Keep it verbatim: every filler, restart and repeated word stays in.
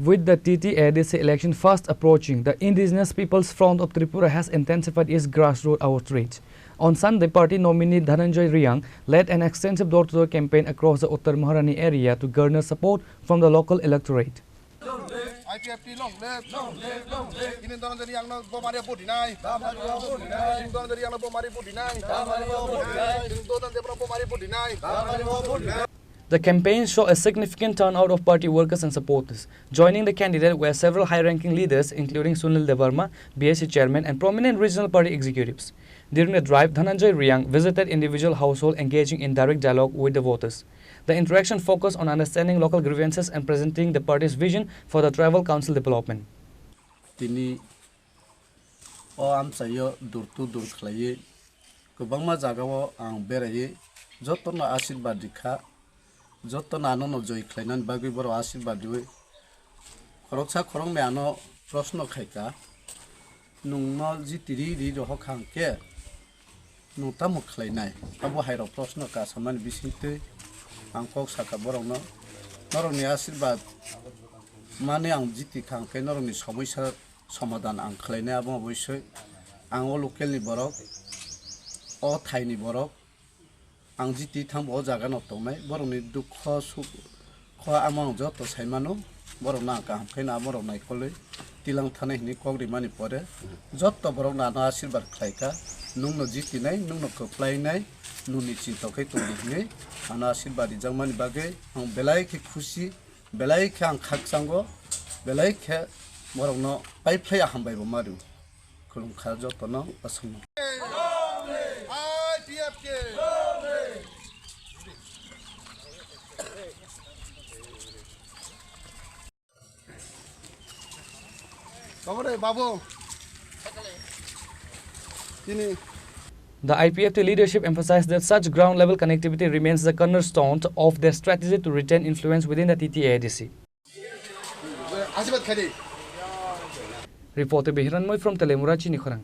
With the T T A D C election fast approaching, the Indigenous People's Front of Tripura has intensified its grassroots outreach. On Sunday, party nominee Dhananjay Reang led an extensive door-to-door campaign across the Uttar Maharani area to garner support from the local electorate. I P F T long live. Long live, long live. Ini Dhananjay Reang no bo mari vote dinai. Dhananjay Reang no bo mari vote dinai. Dhananjay Reang no bo mari vote dinai. The campaign saw a significant turnout of party workers and supporters. Joining the candidate were several high-ranking leaders, including Sunil Debbarma, B S C chairman, and prominent regional party executives. During the drive, Dhananjay Reang visited individual household, engaging in direct dialogue with the voters. The interaction focused on understanding local grievances and presenting the party's vision for the tribal council development. Tini o amchaio dur to dur khlaiwi kwbangma jagao ang beraiwi jotono asirwad rikha, jotono anono joi khlainani bagwi borok asirwad riwi khoroksa khoroknwi ano proshno khaikha, "Nwngno jiti ri ri rohorkha hwnkhe nwng tamo khlainai?" Abo hairok proshno kasamani bisingtwi ang kok sakha borokno, "Norokni asirwad mani ang jiti kha hwnkhe norokni somosya somadan ang khlainai, abo oboisoi ang o local ni borok, o thai ni borok, ang jiti thangbo o jaga no tongnai, borok ni dukho sukho amo ang joto sai mano, borok no ang kaham khe no amo rok naikolwi tilang thanai hinwi kok rimani pore joto borok no ano asirwad khlaikha, nwng no jiti nai, nwng no kwplai nai, nwng ni chinta khe tongdi hinwi ano asirwad rijakmani bagwi ang belai khe khusi. Belai khe ang khakchango, belai khe borokno paiphlai hambai bo ma rw. Khulumkha jotono aswkno. Tini. The I P F T leadership emphasized that such ground-level connectivity remains the cornerstone of their strategy to retain influence within the T T A D C. Asirwad khaidi. Reporter Bihiran Moi from Telemura, Chini Khorang.